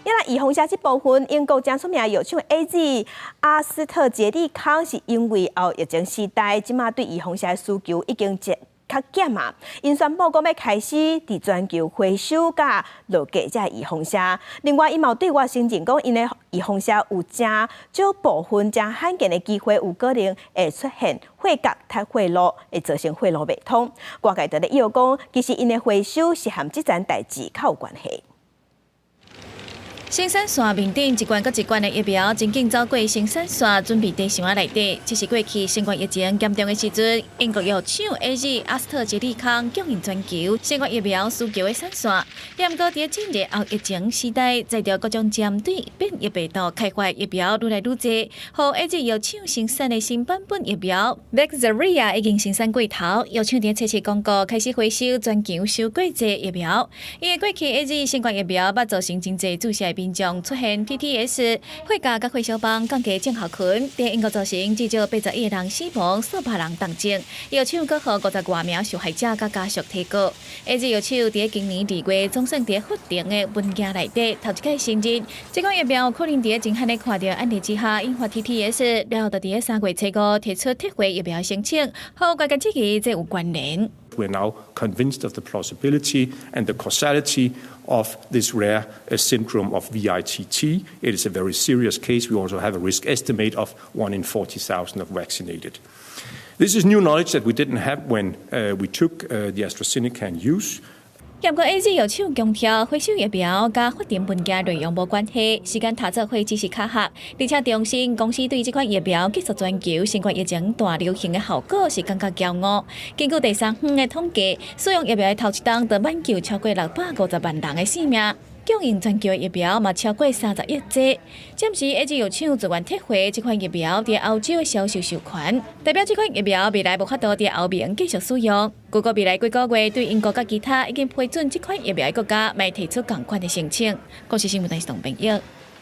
因為預防射這部分，英國誠出名藥廠 AZ 阿斯特捷利康是因為後疫情時代，這馬對預防射需求已經較減啊。𪜶宣布講欲開始佇全球回收佮落架這預防射。另外，伊嘛對外承認講，𪜶的預防射有誠少部分誠罕見的機會，有可能會出現血角塞血路，會造成血路袂通。外界佇咧臆講，其實𪜶的回收是和這層代誌較有關係。生產線面頂一罐閣一罐的疫苗，真緊走過生產線，準備佇箱仔內底。這是過去新冠疫情嚴重的時陣，英國藥廠 AZ 阿斯特捷利康供應全球新冠疫苗需求的產線。毋過佇進入後疫情時代，載著各種針對變異病毒開發疫苗愈來愈濟，予 AZ 藥廠生產的新版本疫苗 Vaxzevria 已經生產過頭，藥廠佇測試公告開始回收全球收過濟疫苗。因為過去 AZ 新冠疫苗捌造成真濟注射民眾出現 TTS、血壓佮血小板降低症候群，佇英國造成至少81個人死亡，數百人重症。藥廠閣予50外名受害者佮家屬提告。AZ 藥廠佇今年2月總算佇法庭的文件內底頭一擺承認，這款疫苗有可能佇真罕的看著案例之下引發 TTS，了後就佇3月初5提出撤回疫苗申請，予外界質疑這有關聯。 We are now convinced of the plausibility and the causality of this rare syndrome of VITT. It is a very serious case. We also have a risk estimate of 1 in 40,000 of vaccinated. This is new knowledge that we didn't have when we took the AstraZeneca in use. 毋過 AZ 藥廠強調，回收疫苗佮法庭文件內容無關係，時間踏做伙只是巧合。而且重申公司對這款疫苗結束全球新冠疫情大流行的效果是感覺驕傲。根據第三方的統計，使用疫苗的頭一冬就挽救超過650萬人的性命。供應全球的疫苗嘛超過30億劑。暫時 AZ 藥廠自願撤回這款疫苗佇歐洲的銷售授權，代表這款疫苗未來無法度佇歐盟繼續使用。據估未來幾個月對英國佮其他已經批准這款疫苗的國家，會提出仝款的申請。公視新聞台是董編譯。